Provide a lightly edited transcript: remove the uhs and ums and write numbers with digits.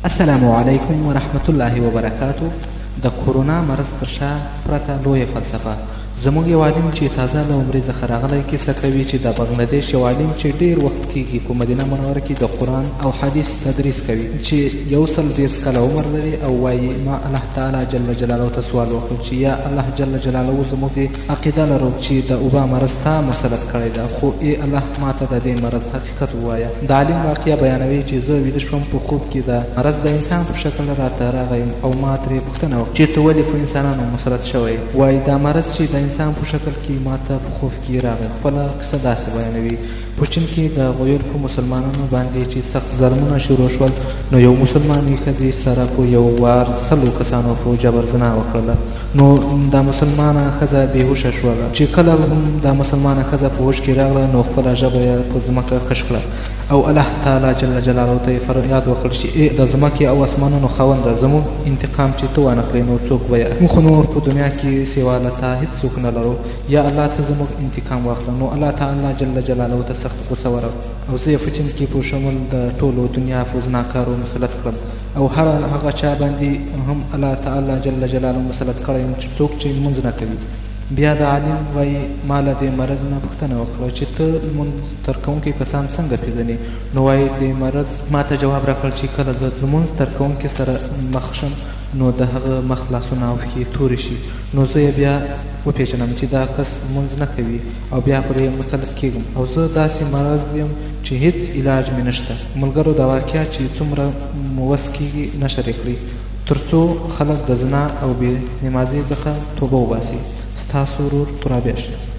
السلام علیکم ورحمت الله وبرکاته. د کورونا مرض تر شا پرته لویه فلسفه. زموږ یو عالم چې تازه له عمرې څخه راغلی، کیسه کوي چې د بنګلادیش یو عالم چې ډیر وخت کیږي په مدینه منوره کې د قرآن او حدیث تدریس کوي، چې 130 کاله عمر لري، او وایي: ما الله تعالی جل جلاله ته سوال وکړ چې یا الله جل جلاله، زموږ عقیده لرو چې د وبا مرض تا مسلط کړی ده، خو ای الله، ماته د دې مرض حقیقت ووایه. د عالم واقعه بیانوي چې زه ویده شوم، په خوب کې د مرض د انسان په شکل راته راغی او ما ترې پوښتنه وکړه چې ته ولې په انسانانو مسلط شوی؟ وایي دا مرض چې د انسان په شکل کې ماته په خوب کې راغی، خپله قصه داسې بیانوي: په چین کې د غیور په مسلمانانو باندې چې سخت ظلمونه شروع شول، نو یو مسلمانې ښځې سره په یو وار 100 کسانو په جبر زنا وکړله، نو دا مسلمانه ښځه بېهوښه شوله. چې کله هم دا مسلمانه ښځه په هوښ کې راغله، نو خپله ژبه یې په ځمکه کش کړه او الله تعالی جل جلاله ته یې فریاد وکړ چې ای د ځمکې او اسمانونو خاونده، زموږ انتقام چې ته وانخلې، نو څوک به یې؟ موږ خو نور په دنیا کې سوا له تا هیڅ څوک نه لرو. یا الله، ته زموږ انتقام واخله. نو الله تعالی جل جلاله ته سخت غوسه ورغله او زه یې په چین کې په شمول د ټولو دنیا په زناکارو مسلط کړم، او هر هغه چا باندې هم الله تعالی جل جلاله مسلط کړی یم چې څوک چې لمونځ نه کوي. بیا د عالم وایي: ما له دې مرض نه پوښتنه وکړه چې ته لمونځ ترکوونکي کسان څنګه پېژنې؟ نو وایي دې مرض ما ته جواب راکړ چې کله زه لمونځ ترکوونکي سره مخ شم، نو د هغه مخ، لاسونه او پښې تورې شي، نو زه یې بیا وپېژنم چې دا کس لمونځ نه کوي او بیا پرې مسلط کېږم، او زه داسې مرض یم چې هیڅ علاج مې نشته. ملګرو، دا واقعه چې څومره مو وس کېږي، نشر یې کړئ، تر څو خلک د زنا او بې نمازۍ څخه توبه وباسي. ستاسو ورور ترابي اشرف.